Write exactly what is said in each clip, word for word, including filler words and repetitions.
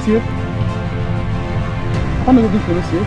Mesye. Apa nèg yo gen fè, mesye?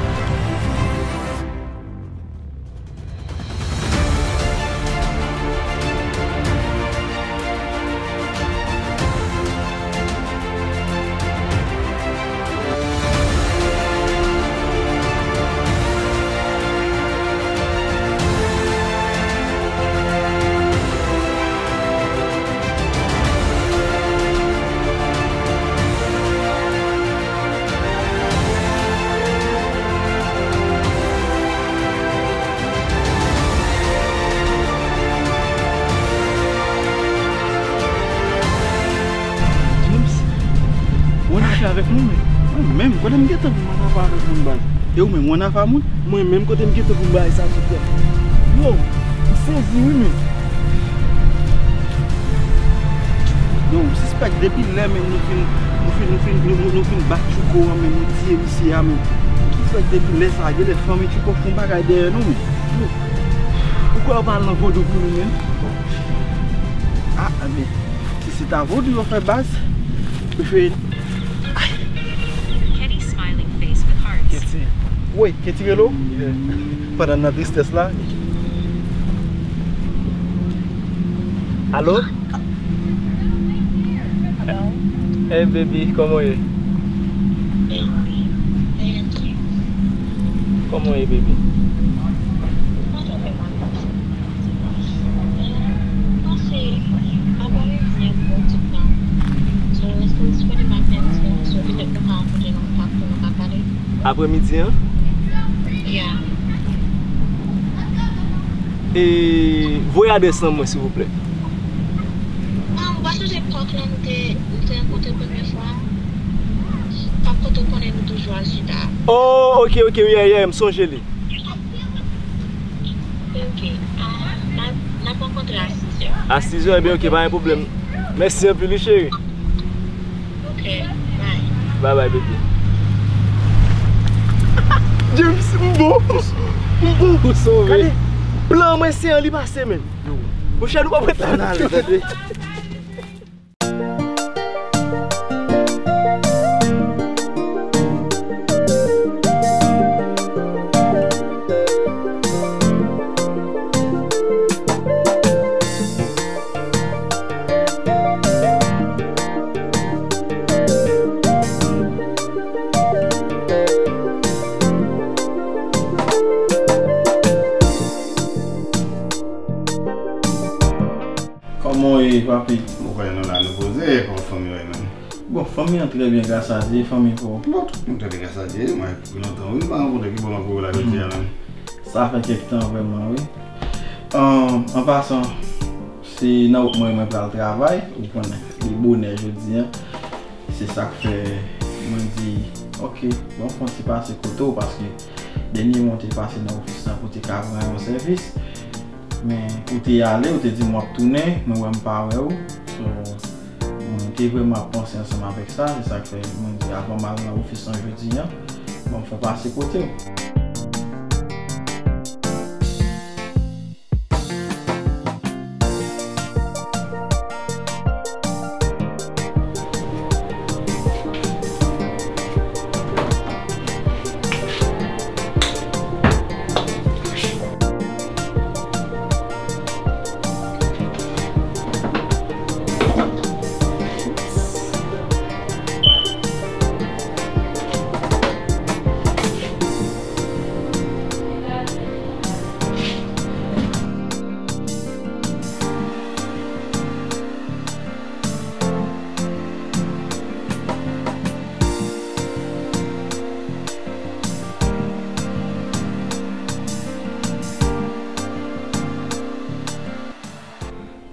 James, ou ann afe avèk moun, men. Mwen menm, kote m gentan pou m ann afe avèk moun, baz? E ou menm, ou ann afe a moun? Mwen menm, kote m gentan pou m bay sa sou tèt? Yo, m sezi, wi, men. Yo, m sispèk depi lè, men, nou fin, nou fin, nou fin, nou, nou, nou fin bat Tchouko an, men, nou tiye misye a, men. M sispèk depi lè sa, genlè fanmi Tchouko fè yon bagay dèyè nou, men. Yo, ou kwè yo pa al nan vodou pou nou, men? Ah, men. Si se ta vodou yo fè, baz, prefere. Ay. Kenny smiling face with hearts. Keti. Woy, Keti rele w? Yeah. Pandan nan tristès la. Alo? Hello? Hey, baby, kòman w ye? Hey, baby. Hey, Andy. Kòman w ye, baby? Mwen trè byen, mwen. Aprèmidi an, petèt nou ka rankontre nan yon kafè, nou ka pale. Aprèmidi an? Yeah. E, voye adrès lan mwen, silvouplè. Ah, ou pa sonje Park lan nou te, nou te rankontre premye fwa? Park kote w konnen nou toujou al chita. Oh, ok, ok, yeah, yeah, m sonje li. Ok. Ah, n ap, n ap rankontre a sizè. A sizè, ebyen, ok, pa gen pwoblèm. Mèsi anpil, wi, cheri. Ok, bye. Bye bye, baby. James, m bon. M bon. Ou sove. Gade, plan mwen se an li pase, men. Monchè, nou p ap ret la. Ann ale, tande. Kòman w ye, papi? Mwen konnen nou la, nou poze, kòman fanmi yo ye menm? Bon, fanmi an trè byen, gras a Dye, fanmi pa w? Bon, tout moun trè byen, gras a Dye, mwen, pou lontan, wi, m pa rankontre ki bò m ap voye w la jodi a menm. Sa fè kèk tan vrèman, wi. An, an pasan, se nan wout mwen, mwen pral travay, ou konnen, li bonè jodi a. Se sa k fè mwen di, ok, bon, fon ti pase kote w, paske dènye mwen te pase nan ofis la pou te ka rann yon sèvis. Men ou te ale, ou te di m w ap tounen, mwen wè m pa wè w. So, mwen te vrèman ap panse ansanm avèk sa, se sa k fè mwen di avan m al nan ofis lan jodi a, bon, m fè pase kote w.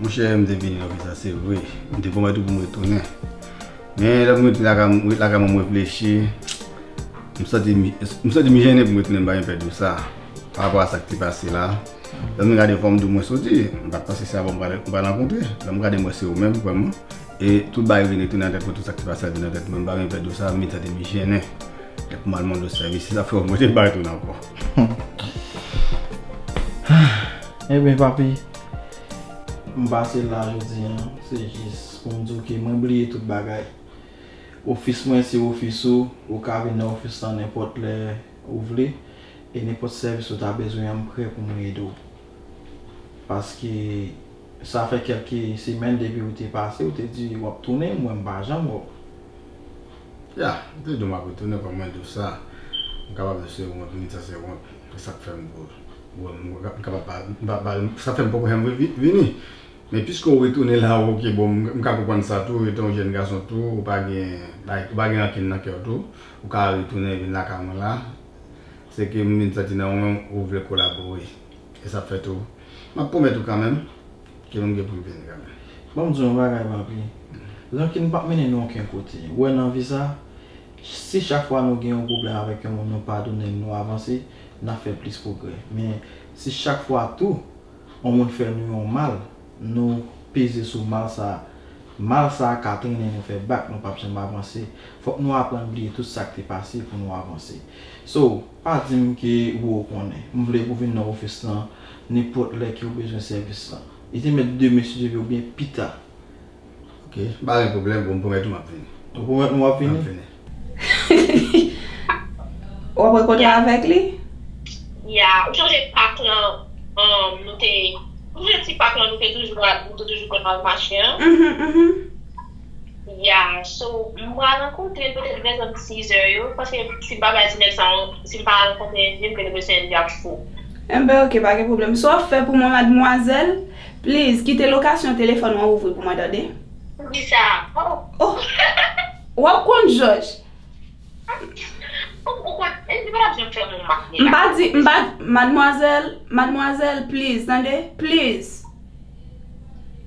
Monchè, m te vini nan vil sa, se vre. M te pwomèt ou pou m retounen. Men lè m rive lakay, m rive lakay mwen, m reflechi. M santi m, m santi m jennen pou m retounen, m pa gen pè di w sa. Pa rapò a sa k te pase la. Lè m gade fò m di w mwen soti, m pa t panse se avè w m pral, m pral rankontre. Lè m gade m wè se ou menm, vrèman. E tout bagay vin retounen nan tèt mwen, tout sa k te pase a vin nan tèt mwen, m pa gen pè di w sa, m vin santi m jennen. Lè pou m al mande w sèvis, se sa fè w mwen te bay tou ankò. Ebyen, papi, m pase la jodi a, se jis pou m di w ke mwen bliye tout bagay. Ofis mwen se ofis ou, ou ka vin nan ofis lan nenpòt lè ou vle, e nenpòt sèvis ou ta bezwen an, m prè pou mwen ede w. Paske sa fè kèlke semèn depi ou te pase, ou te di w ap tounen, mwen m pa janm wè w. Ya, m te di w m ap retounen, kòm mwen di w sa, m kapab se wont, m di sa se wont, e sa k fè m pou, pou, m kapab pa, m pa, pa, sa fè m poko janm vi-, vini. Men piske w retounen la, oke, bon, m, m ka konprann sa tou, ou te yon jèn gason tou, ou pa gen, ou pa gen rankin nan kè w tou, ou ka retounen vin lakay mwen la. Se ke m vin santi nan ou menm, ou vle kolabore. E sa fè tou, m ap pwomèt ou kanmenm ke m gen pou m vini kanmenm. Ban m di w yon bagay, papi. Rankin p ap mennen nou okenn kote. Ou wè nan vi sa, si chak fwa nou gen yon pwoblèm avèk yon moun, nou padone l, nou avanse, n ap fè plis pwogrè. Men si chak fwa tou, yon moun fè nou yon mal, nou peze sou mal sa a. Mal sa a ka trennen nou fè bak, nou p ap janm avanse. Fòk nou aprann bliye tout sa k te pase pou nou avanse. So, pa di m ke ou konnen. M vle pou w vin nan ofis lan nenpòt lè ke w bezwen sèvis lan. Li te mèt demen si Dye vle oubyen pita. Ok, pa gen pwoblèm, bon, m pwomèt ou m ap vini. Ou pwomèt nou w ap vini? M ap vini. W ap rankontre avèk li? Ya, ou chonje pak lan, um, nou te, ou chonje ti pak lan nou te toujou, nou te toujou konn al mache an? Mhm, mhm. Ya, so, m pral rankontre l petèt vè zòn sizè yo, paske si m pa bay ti nèg sa, si m pa rankontre Angie, m genlè bezwen Angie ap fou. Enben, ok, pa gen pwoblèm. Sa w ap fè pou mwen, madmwazèl? Please, kite lokasyon telefòn ou an ouvri pou mwen, tande? Poukisa? Oh. Oh. W ap konn jòj. Ou, ou konn, Angie pa t ap janm fè m yon mak ni la. M pa di, m pa, madmwazèl, madmwazèl, please, tande? Please.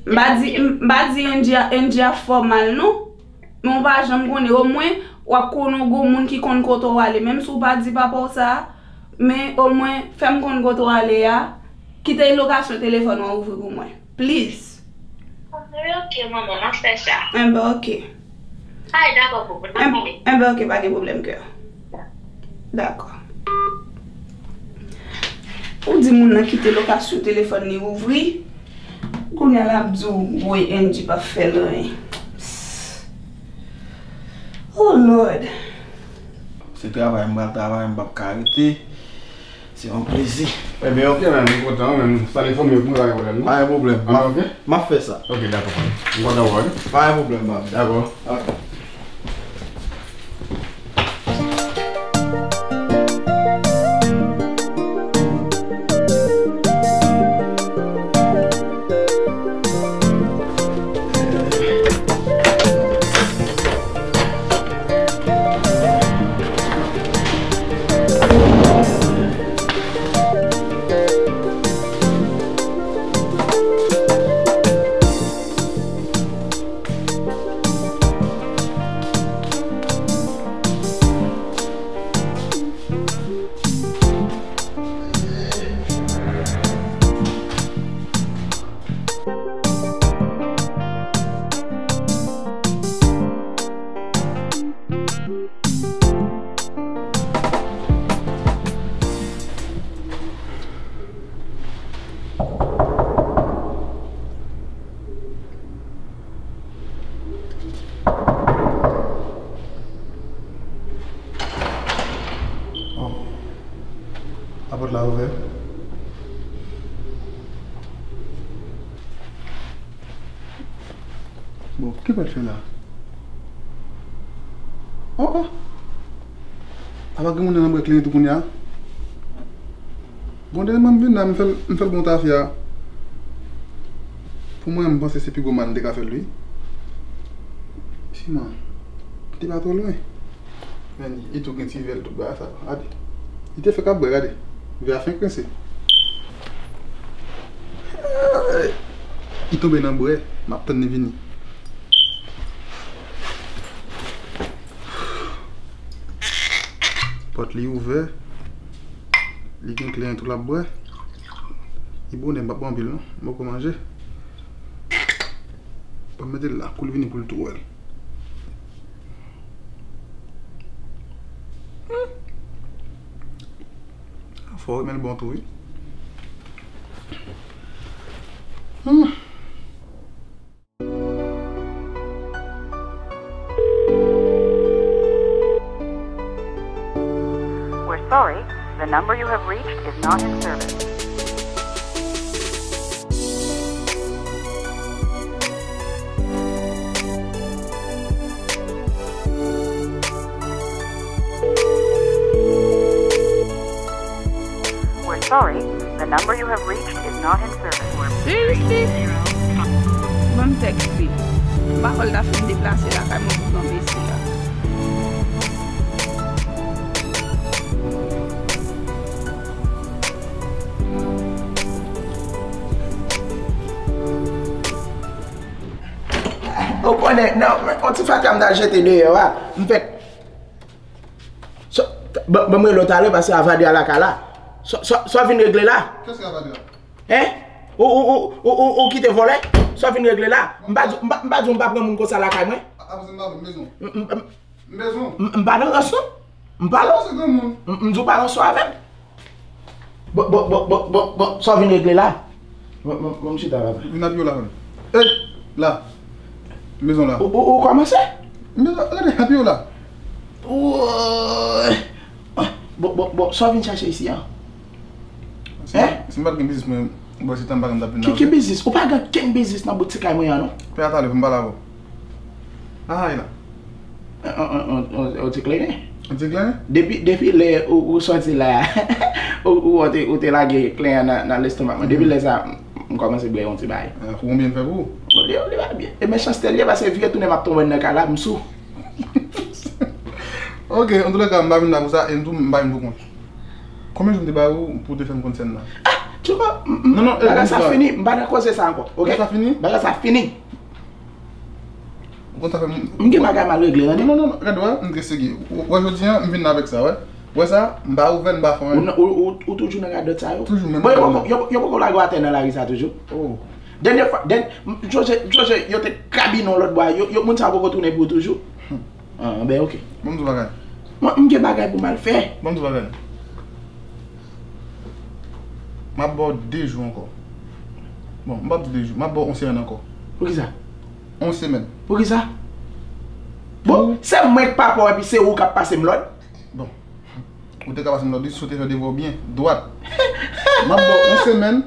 M pa di, m pa di Angie a, Angie a fè w mal, non. Men w pa janm konnen, omwen, w ap konnen w gon moun ki konn kote w ale. Menm si w pa di papa w sa, men omwen, fè m konn kote w ale a. Kite lokasyon telefòn ou an ouvri pou mwen. Please. Ok, manman, m ap fè sa. Enben, ok. Ay, dakò, popo, n ap pale. Enben, ok, pa gen pwoblèm, kè. Dakò. Ou di moun nan kite lokasyon telefòn li ouvri. Kounye a l ap di w, woy, Angie p ap fè l anyen. Oh Lord. Se travay m pral travay, m p ap ka rete. Se yon plezi. Ebyen, ok, men, m kontan, men, sa l enfòme m, pa gen pwoblèm, non? Pa gen pwoblèm. Ah, ok? M ap fè sa. Ok, dakò. M kontan wè w, wi. Pa gen pwoblèm, papi. Dakò. Ok. Oh. Lapòt la ouvè. Bon, ki pral fè la? Oh, oh. Apa gen moun nan bwè kleren tou kounye a? Bon, dènye mwa m vin la, m fè l, m fè l bon tafya. Pou mwen, m panse se pi gwo mal m te ka fè l, wi. Siman, m te pa twò lwen. Men, li tou gen ti vè l tout bagay sa. Gade. Li te fèk ap bwè, gade. Vè a fenk rense. Li tonbe nan bwè. M ap tann li vini. Pòt li ouvè. Li gen kleren tou l ap bwè. Li bonè, m p ap bwè anpil non. M poko manje. Ban m mete l la, kou l vini pou l tou wè l. Hmm. Fò w renmen l bon tou, wi. Hmm. Sorry, the number you have reached is not in service. We're sorry, the number you have reached is not in service. Seriously? Ban m tèks li. M pa kwè l ta fin deplase lakay mwen pou tonbe isi a. Ou konnen, nan, yon ti fatra m t al jete deyò a, m fèk So, ban, ban m rele w talè paske Avadra lakay la. Sa, sa, sa w vin regle la? Kiyès ki Avadra? Hein? Ou, ou, ou, ou, ou, ou kite vòlè? Sa w vin regle la? M pa di, m pa, m pa di w m pa pran moun konsa lakay mwen. A, a, m pa bezwen. M, m, m, m, m pa nan rans non. M pa nan rans. M, m di w pa rans avè m. Bon, bon, bon, bon, bon, bon, sa w vin regle la? Bon, bon, bon, m chita la. Vin apye w la, frè m. Ey, la. Mezon la. Ou, ou, ou kòmanse? Mezon, gade, apye w la. Woy. Bon, bon, bon, sa w vin chache isi a? Si m pa, si m pa t gen biznis mwen, bon, se tan m pa t ap vin la. Ki, ki biznis? Ou pa gen kenn biznis nan bout ti kay mwen an, non? Pè a talè, pou m pale avè w. Ahay la. Yon, yon, yon, yon, yon ti kleren. Yon ti kleren? Depi, depi lè ou, ou sòti la, ou, ou, ou te, ou te lage kleren nan, nan lestomak mwen. Depi lè sa, m, m kòmanse bwè yon ti bagay. Ah, pou konbyen l fè pou ou? Li, li pa byen. E mechanste l ye, paske vye tounen m ap tonbe anndan kay la, m sou. Ok, antoulèka, m pa vin la pou sa, e m tou, m pa vin pou kont. Konbyen jou m te ba ou pou w te fè m konn sèn nan? Ah, tu vois, m, m, non, non, bagay sa fini, m pa nan koze sa ankò, ok? Bagay sa fini? Bagay sa fini. Ou konn sa fè m. M gen bagay m al regle, tande. Non, non, non, gade, wè, m trè serye. Ou wè, jodi a, m vin la avèk sa, wè. Wè sa, m pa ouvè, m pa fè anyen. Ou, ou, ou, ou toujou nan radòt sa yo? Toujou menm. Bon, yo poko, yo, yo poko lage w atè nan lari sa toujou? Oh. Dènye fwa, dèn-, m, Jose, Jose, yo te kabine w lòt bò a, yo, yo, moun sa yo poko tounen pou ou toujou? Hmm. Ah, ben, ok. Bon, m di w bagay. Mwen, m gen bagay pou m al fè. Bon, m di w bagay. M ap ba w de jou ankò. Bon, m p ap di de jou. M ap ba w yon semèn ankò. Poukisa? Yon semèn. Poukisa? Bon, se mwen k pa pa w epi se ou k ap pase m lòd? Bon. Ou te ka pase m lòd wi, si w te fè devwa w byen, dwat. M ap ba w yon semèn.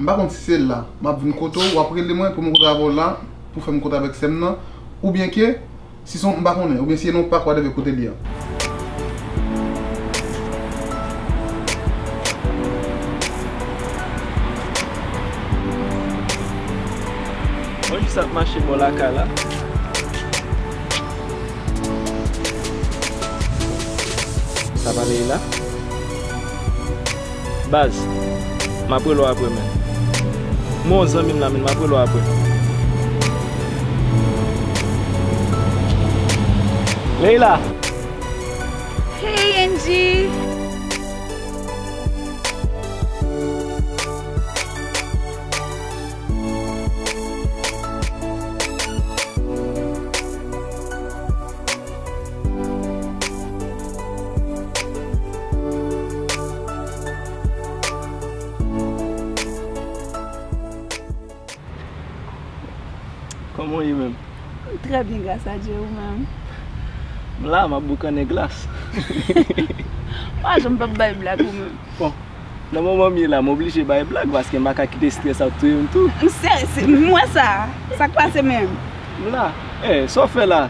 M pa konn si se la. M ap vin kote w, w ap rele mwen pou m rankontre avè w la, pou fè m kontre avèk sè m nan. Oubyen ke, si se yon, m pa konnen, oubyen si se yon pak whatever kote li a. Mwen jis ap mache bò lakay la. Sa pa Leila? Baz, m ap rele w apre, men. Mwen yon zanmi m la, men m ap rele w apre. Leila! Hey, Angie! Kòman w ye menm? Trè byen, gras a Dye, ou menm? M la, m ap boukannen glas. Pa janm p ap bay blag ou menm. Bon, nan moman m ye la, m oblije bay blag paske m pa ka kite estrès ap touye m tou. M serye, se, m wè sa. Sa k pase menm? M la. Eh, sa w fè la?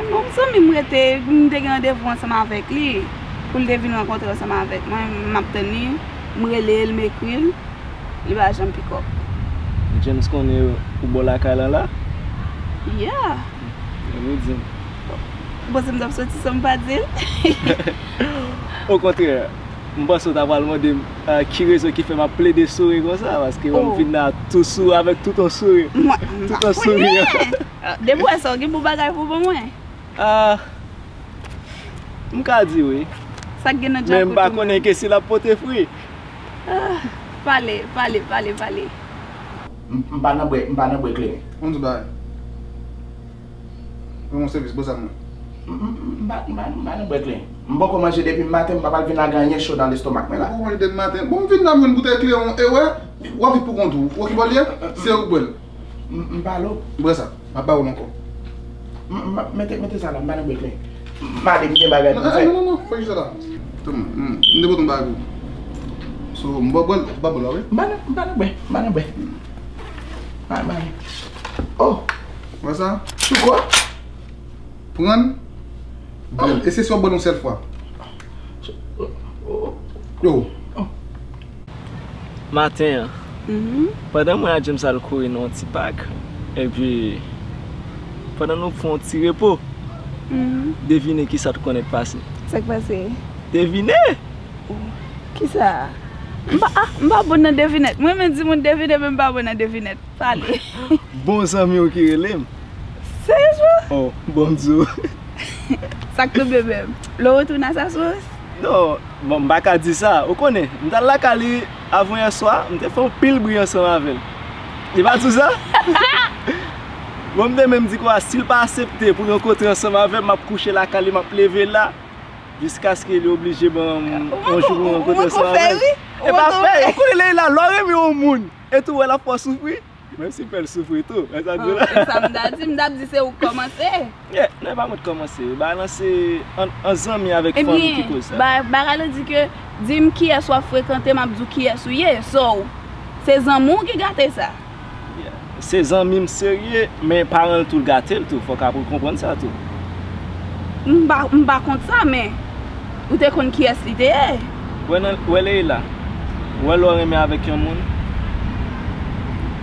Bon, m zanmi m rete, m te gen randevou ansanm avèk li pou l te vin rankontre ansanm avèk mwen. M ap tann li, m rele l, m ekri l, li pa janm pick up. James konnen ou bò lakay lan la? Yeah. Li di m. Ou panse m t ap soti san m pa di l? Okontrè, m panse w ta pral mande m, ah, ki rezon ki fè m ap plede souri konsa, paske m vin la tou souri avèk tout yon souri. Tout yon souri. Depi w wè sa, w gen bon bagay pou ban mwen? Ah, m ka di wi. Sa k gen nan djakout ou menm? Men m pa konnen ke si l ap pote fwi. Ah, pale, pale, pale, pale. M, m pa nan bwè, m pa nan bwè kleren. Bon, m di w bagay. Ban m yon sèvis, bò sa mwen. M, m, m, m pa, m pa, m pa nan bwè kleren. M poko manje depi maten, m pa pral vin la gen anyen cho nan lestomak mwen la. Ou poko manje depi maten? Bon, m vin la, m jwenn boutèy kleren, e wè, w ap viv pou kont ou. Ou ki bò l ye? Se ou k bwè l. M, m pale w. Bwè sa. M ap ba ou l ankò. M, m, mete, mete sa la, m pa nan bwè kleren. M ale, m gen bagay pou m fè. Non, non, non, non. Ki sa la? Tann, m, m te pote yon bagay pou ou. So, m ba, ba, ba, ba, la, wi. M pa nan, m pa nan bwè, m pa nan bwè. Ba, ba. Oh! Wè sa? Chouko? Pran. Bwè l. E se si w ap bwè l yon sèl fwa. Yo. Maten an, pandan mwen ak James al kouri nan yon ti pak, epi pandan nou fè yon ti repo, devine kisa t konnen k pase. Sa k pase? Devine! Kisa? M pa, ah, m pa bon nan devinèt. Mwen menm di moun devine, men m pa bon nan devinèt. Pale. Bon zanmi w ki rele m. Seryezman? Oh, bon m di w. Sa k tonbe menm? Lè w retounen a Saswos? Non, bon, m pa ka di sa. Ou konnen, m t al lakay li avan yè swa, m te fè yon pil bri ansanm avè l. Li pa di w sa? Bon, m te menm di kwa, si l pa aksepte pou rankontre ansanm avè m, m ap kouche lakay li, m ap leve la, jiskaske li oblije ban m yon jou pou m rankontre ansanm avè l. E pa fè, ou konnen lè la, lè w renmen yon moun, e tou wè l ap fè w soufri. Menm si m fè l soufri tou, men sa di la. E sa m ta di, m ta di se ou k kòmanse. Yeah, non, e pa mwen k kòmanse. Bagay lan se an, an zanmi avèk fanmi ki koz sa. Ebyen, ba, bagay lan di ke di m kiyès w ap frekante, m ap di w kiyès ou ye. So, se zanmi w ki gate sa. Yeah. Se zanmi m serye, men paran l tou l gate l tou. Fòk apre w konprann sa tou. M pa, m pa kont sa, men ou te konn kiyès li te ye. Wè nan, wè Leila, wè lè w renmen avèk yon moun,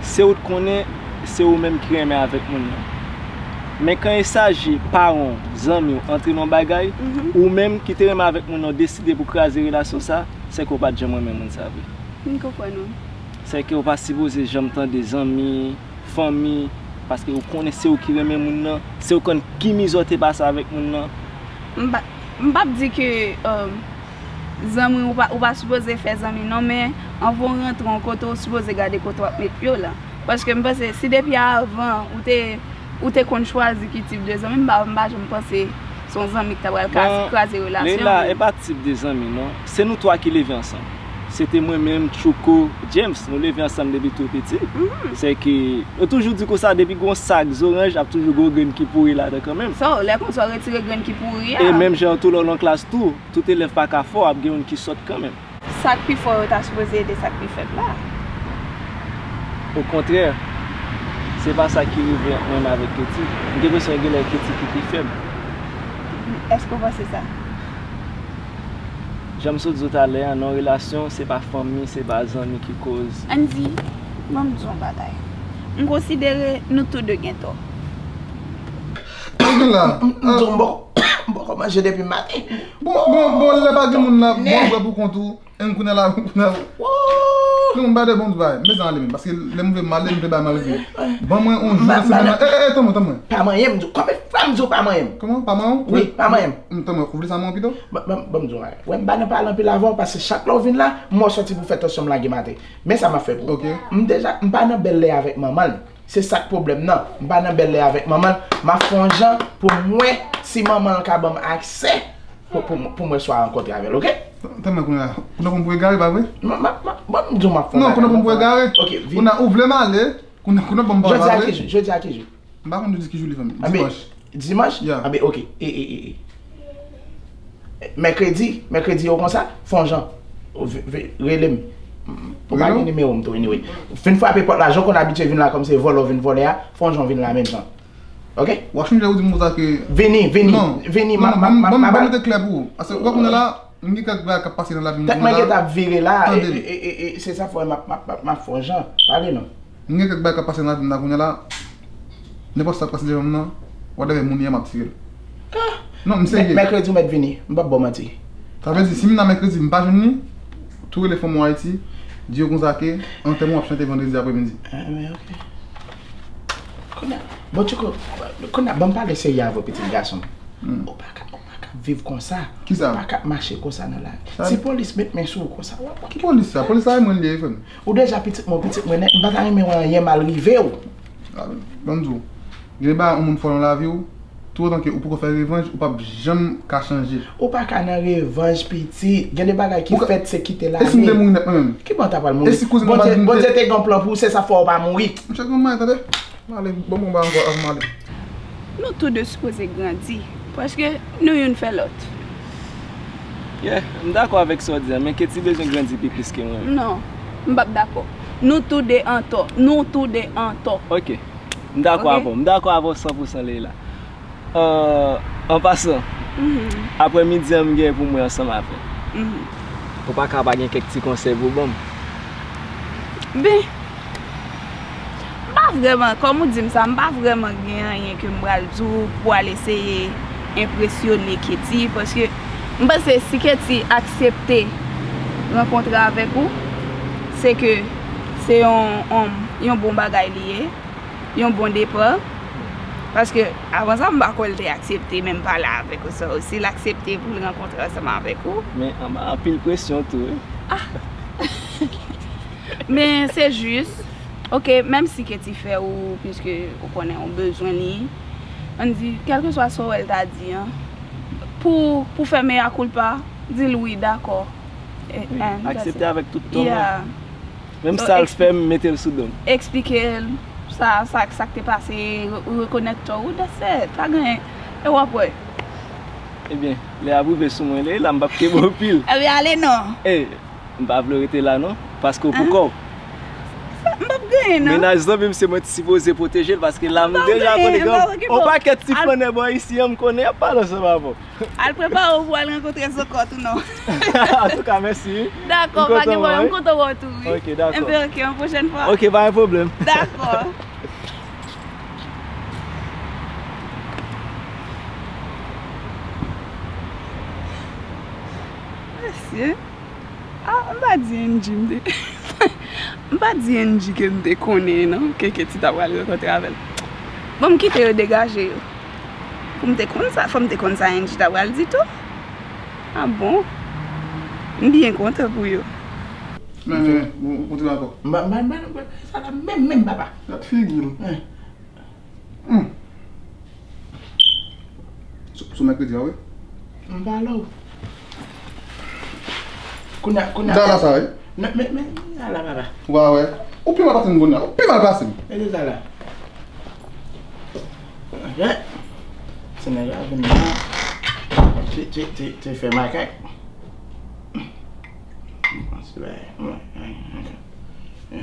se ou t konnen, se ou menm ki renmen avèk moun nan. Men kan il s'agit paran w, zanmi w antre nan yon bagay, ou menm ki te renmen avèk moun nan, w deside pou kraze relasyon sa, se ke w pa t janm renmen moun sa vre. M konprann ou. Se ke w pa sipoze janm tande zanmi, fanmi, paske ou konnen se ou ki renmen moun nan, se ou konn ki mizè w te pase avèk moun nan. M pa, m p ap di ke, um, zanmi, ou pa, ou pa sipoze fè zanmi non, men anvan w rantre yon kote, ou sipoze gade kote w ap met pye w la. Paske m panse, si depi avan, ou te, ou te konn chwazi ki tip de zanmi, m pa, m pa janm panse se yon zanmi ki ta pral kraze, kraze relasyon ou. Leila, e pa tip de zanmi, non. Se nou twa ki leve ansanm. Se te mwen menm, Tchouko, James, nou leve ansanm depi tou piti. Se ke, yo toujou di konsa, depi gon sak zoranj, ap toujou gon grenn ki pouri ladan kanmenm. So, lè konsa, w retire grenn ki pouri a. E menm jan tou, lè w nan klas tou, tout elèv pa ka fò, ap gen youn ki sòt kanmenm. Sa k pi fò yo ta sipoze ede sa k pi fèb la. Okontrè, se pa sa ki rive ant mwen menm avèk Katie. M gen enpresyon gen lè Katie ki pi fèb. Èske w panse sa? Jan m sot di w talè a, nan relasyon, se pa fanmi, se pa zanmi ki koz. Ann di, ban m di w yon bagay. M konsidere nou tou de gen tò. Sa w gen la? M, m, m di w m poko, m poko manje depi maten. Bon, bon, bon, lè pa gen moun la, bon, bwè pou kont ou. Enn kounye a la, kounye a la. Non, m pa de bon bagay. M bezwen ale menm, paske lè m vle m ale, m vle bay malgre. Ban mwen yon jou nan semèn nan. E, e, e, tann mwen, tann mwen. Pa manyen m, m di w. Konbyen fwa m di w pa manyen m? Kòman? Pa manyen w? Wi, pa manyen m. M, tann mwen, ou vle sa mwen pito? Ban, ban, ban m di w yon bagay. Wè, m pa nan pale anpil avè w, paske chak lè w vin la, m wè w sòti pou fè tansyon m lage maten. Men sa m ap fè pou ou. Ok. M deja, m pa nan bèl lè avèk manman l. Se sa k pwoblèm nan. M pa nan bèl lè avèk manman l. M ap fè yon jan pou m wè si manman l ka ban m aksè pou, pou, pou mwen swa rankontre avè l, oke? Tann mwen kounye a. Kounye a pou m pou egare, pa vre? M, m, m, bon, m di w m ap fè yon bagay. Non, kounye a pou m pou egare. Oke, vini. Kounye a ou vle m ale. Kounye a, kounye a ban m pa vre. Jodi a ki jou? Jodi a ki jou? M pa konn nou di ki jou li fè m. Dimanch. Dimanch? Ya. Anben, oke. E, e, e, e. Mèkredi, mèkredi yo konsa, fè yon jan. Ou ve-, ve-, rele m. Ou pa gen nimewo m tou, anyway. Fin frape pòt la, jan w konn abitye vin la kòm se vòlè w vin vòlè a, fè yon jan w vin la menm jan. Oke? W ap chonje ou di m konsa ke... Vini, vini, non, vini, non, non, ban m, ban m mete klè pou ou. Paske, ou wè kounye a la, m gen kèk bagay k ap pase nan lavi m kounye a la. Tèt mwen gentan ap vire la, e, e, e, e, se sa fè m ap, m ap, m ap, m ap fè yon jan. Pale non. M gen kèk bagay k ap pase nan lavi m la kounye a la. Nenpòt sa k pase devan m nan, whatever moun li ye, m ap tire l. Non, m serye. Mèkredi ou mèt vini, m p ap ba w manti. Sa vle di, si m nan mèkredi, m pa jwenn li, tou rele fanmi w Ayiti, di yo konsa ke antèman w ap chante vandredi apremidi. Ah, men oke. Kounye a, bon, Tchouko, kounye a, ban m pale serye avè w, pitit gason m. Ou pa ka, ou pa ka viv konsa. Kisa? Ou pa ka mache konsa nan lari. Ti polis met men sou ou konsa. W ap... Ki polis sa? Polis la e mwen li ye, frè m. Ou deja pitit mwen, pitit mwen nèt. M pa ta renmen wè anyen mal rive w. Ah, ban m di w. Gen de bagay yon moun fè w nan lavi w, toutotan ke ou poko fè revanj, ou p ap janm ka chanje. Ou pa ka nan revanj, pitit. Gen de bagay ki fèt, se kite l ale. E si m te mouri nèt mwen menm? Ki bò w ta pral mouri? E si kouzen mwen pa di m te... Bondye, Bondye te gen yon plan pou ou, se sa fè w pa mouri. M chèk yon may, tande. M ale, ban m yon bagay ankò avan m ale. Nou tou de sipoze grandi, paske nou youn fè lòt. Yeah, m dakò avèk sa w di a, men Katie bezwen grandi pi plis ke mwen. Non, m p ap dakò. Nou tou de antò. Nou tou de antò. Ok. M dakò avè w. M dakò avè w san pou san, Leila. Euh, an pasan, aprè midi an m gen pou mwen ansanm avè w. Ou pa ka pa gen kèk ti konsèy pou ban m? Ben, m pa vrèman, kòm ou di m sa, m pa vrèman gen anyen ke m pral di w pou al eseye enpresyone Katie, paske m panse si Katie aksepte rankontre avèk ou, se ke se yon, yon, yon bon bagay li ye, yon bon depa. Paske avan sa, m pa kwè l te aksepte menm pale avèk ou sa. Si l aksepte pou l rankontre ansanm avèk ou. Men anba anpil presyon tou, wi. Men se jis, ok, menm si Katie fè ou, piske ou konnen ou bezwen li, ann di, kèlkeswa sa w wè l ta di an, pou, pou fè mea culpa, di l wi, dakò. E, Wi, and that's aksepte it. Avèk tout tò mwen. Yeah. Menm So, sa l ekspli- fè m, mete l sou do m. Eksplike l sa, sa, sa k te pase, re- rekonèt tò ou, that's it. Pa gen, e w ap wè. Ebyen, lè ap rive sou mwen, Leila, m p ap kenbe w pil. Ebyen, ale non. E, m pa vle w rete la non, paske w pou kò w. M p ap genyen non. Mennaj zanmi m se mwen t sipoze pwoteje l, paske la m deja konnen gen yon pakèt ti flannè bò isi an, m konnen y ap pale ansanm avè w. Al prepare w pou al rankontre Zokò tou non. Antouka, mèsi. Dakò, pa gen pwoblèm, m kontan wè w tou, wi. Ok, dakò. Enben, ok, yon pwochèn fwa. Ok, pa gen pwoblèm. Dakò. Mesye. Ah, m pa di Angie m te. M pa di Angie ke m te konnen non, ke Katie ta pral rankontre avè l. Bon, m kite yo degaje yo. Pou m te konn sa, fò m te konn sa Angie ta pral di tou. Ah bon? M byen kontan pou yo. Men, men, men, m kontinye ankò. M pa, m pa, m pa, sa la menm, menm, papa. Gad figi l. Hein. Hmm. Sou, sou mèkredi a, wi. M pa lò. Kounye a, kounye a. Dala sa, wi. Men, men, men, ala papa. Ou pa wè? Ou pi mal pase m kounye a. Ou pi mal pase m. E se sa la. Ok. Se nèg la vin la. Te, te, te, te fè makak. M panse, wè, wè, wè, wè.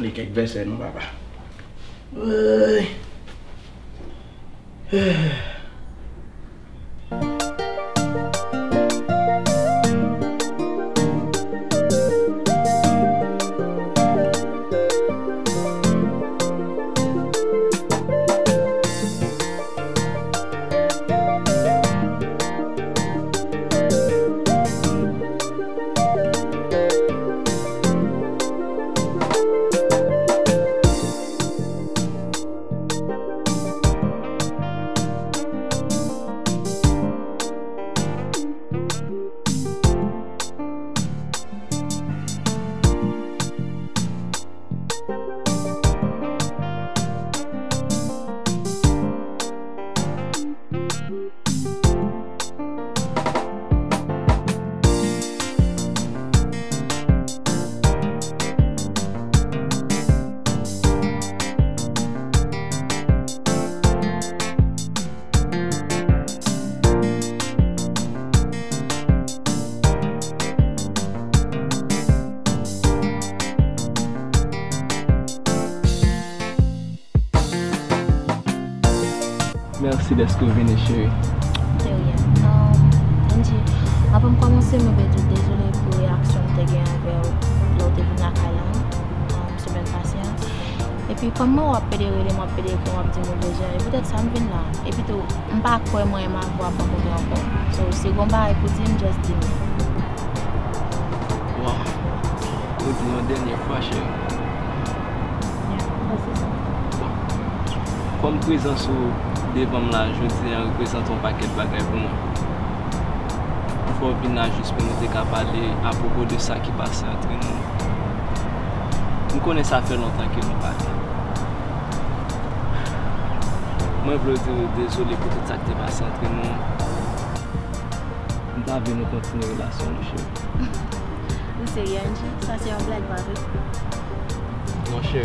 Li kèk vèsè non, papa. Woy. Mèsi dèske w vini, cheri. De rien. Um, Angie, avan m kòmanse, mwen vle di w dezole pou reyaksyon m te gen avè w lè w te vin lakay la, um, semèn pase a. Epi, kòm mwen w ap pede rele m, w ap pede ekri m, w ap di m ou bezwen, e poutèt sa m vin la. Epi tou, m pa kwè mwen e Mavo ap rankontre ankò. So, si w gen yon bagay pou di m, just di m. Wow. Ou di yon dènye fwa, cheri. Yeah, m panse sa. Bon. Kòm prezans ou devan m la jodi a reprezante yon pakèt bagay pou mwen. M fè w vin la jis pou nou te ka pale apwopo de sa ki pase antre nou. M konnen sa fè lontan ke nou pa la. Mwen vle w di w dezole pou tout sa k te pase antre nou. M pa vle nou kontinye relasyon nou, cheri. Ou serye, Angie? Sa se yon blag, pa vre? Monchè,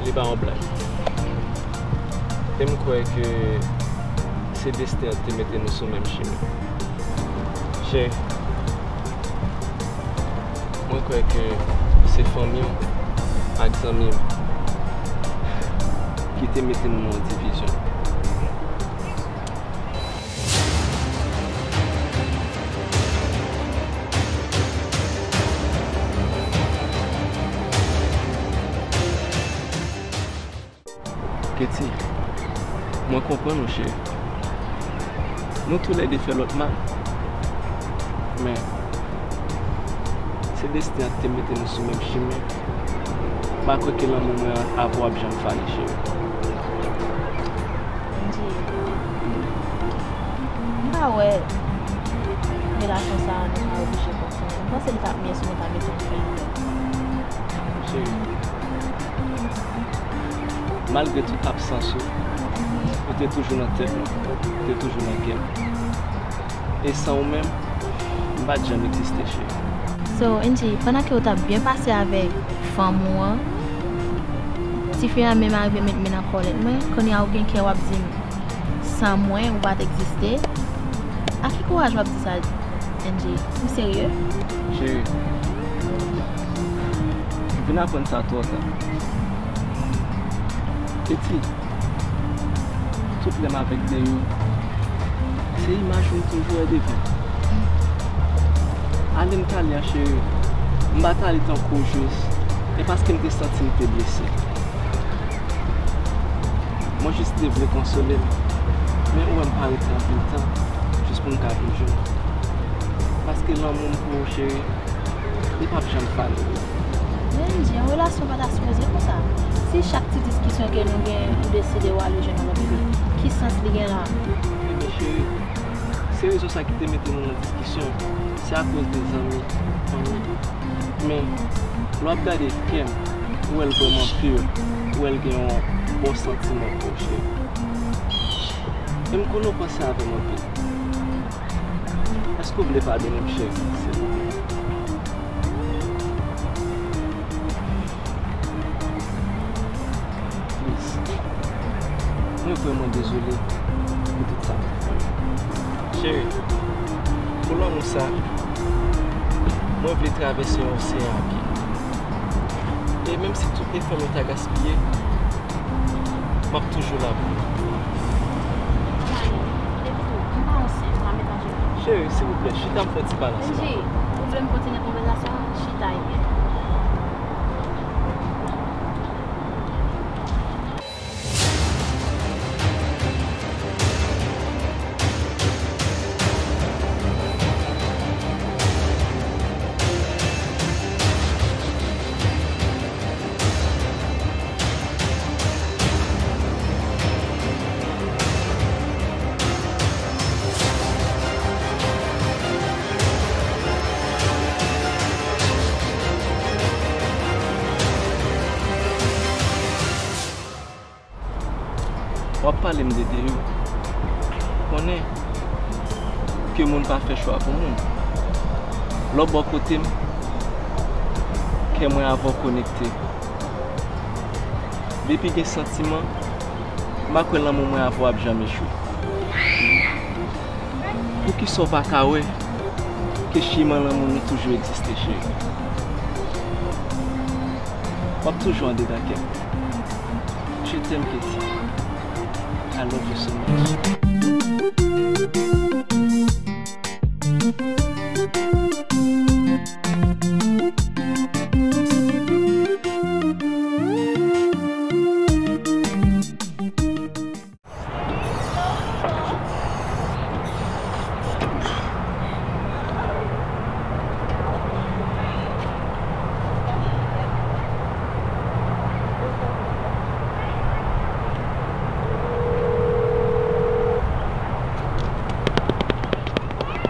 li pa yon blag. E m kwè ke se desten an te mete nou sou menm chimen. Cheri, mwen kwè ke se fanmi w ak zanmi w ki te mete nou nan yon divizyon. Katie, mwen konprann ou, cheri. Nou toulède fè lòt mal. Men, se desten an ki te mete nou sou menm chimen. M pa kwè ke lanmou mwen avè w ap janm fane, cheri. Angie, m pa wè relasyon sa a nou ka oblije kontinye. M panse li t ap mye si nou ta mete yon fen avè l. Cheri, malgre tout absans ou, ou te toujou nan tèt mwen, ou te toujou nan kè m. E san ou menm, m pa t janm egziste, cheri. So, Angie, pandan ke w t ap byen pase avèk fanm ou an, tifi an menm arive met men nan kòlèt mwen, kounye a ou gen kè w ap di m, san mwen, ou pa t egziste? A ki kouraj w ap di sa, Angie? Ou serye? Cheri, m vin aprann sa twò ta. Katie, tout lè m avèk Deyou, se imaj ou m toujou wè devan m. Ale m t ale a, cheri, m pa t ale tankou w jis, e paske m te santi m te blese. Mwen jis te vle konsole l, men ou wè m pa rete anpil tan jis pou m ka vin jwenn ou. Paske lanmou m pou ou, cheri, li p ap janm fane. Men Angie, yon relasyon pa ta sipoze konsa. Si chak ti diskisyon ke nou gen, ou deside w ale jwenn yon lòt fi, ki sans li gen la? Ebyen, cheri, se rezon sa ki te mete nou nan diskisyon. Se akoz de zanmi, fanmi. Men, lè w ap gade kè m, ou wè l vrèman pure, ou wè l gen yon bon santiman pou ou, cheri. E m konnen w panse avè m anpil. Èske w vle padone m, cheri, silvouplè? Please. Mwen vrèman dezole pou tout sa m ap fè. Cheri, pou lanmou sa, mwen vle travèse yon oseyan a pye. E menm si tout efò m yo ta gaspiye, m ap toujou la pou ou. Dayou, epi tou, m pa ansent, pa mete Cheri, silvouplè, chita m fè yon ti pale ansanm avè w. Angie, ou vle m kontinye konvèsasyon an? Chita ebyen. W ap pale m de Deyou. Konnen ke moun pa fè chwa pou moun. Lè w bò kote m, kè mwen avè w konekte. Depi gen santiman, m pa kwè lanmou mwen avè w ap janm echwe. Poukisa w pa ka wè ke chimen lanmou nou toujou egziste, cheri? W ap toujou andedan kè m. Je t'aime, Katie. I love you so much.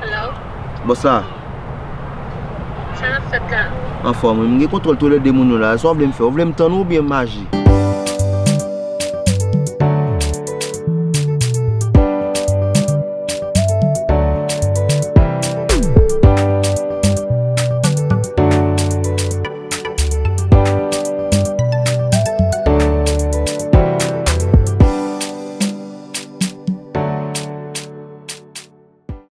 Hello? Bòs la. Sa n ap fèt la? Anfòm, wi. M gen kontwòl toulède moun yo la. Sa w vle m fè? W vle m tann ou oubyen m aji?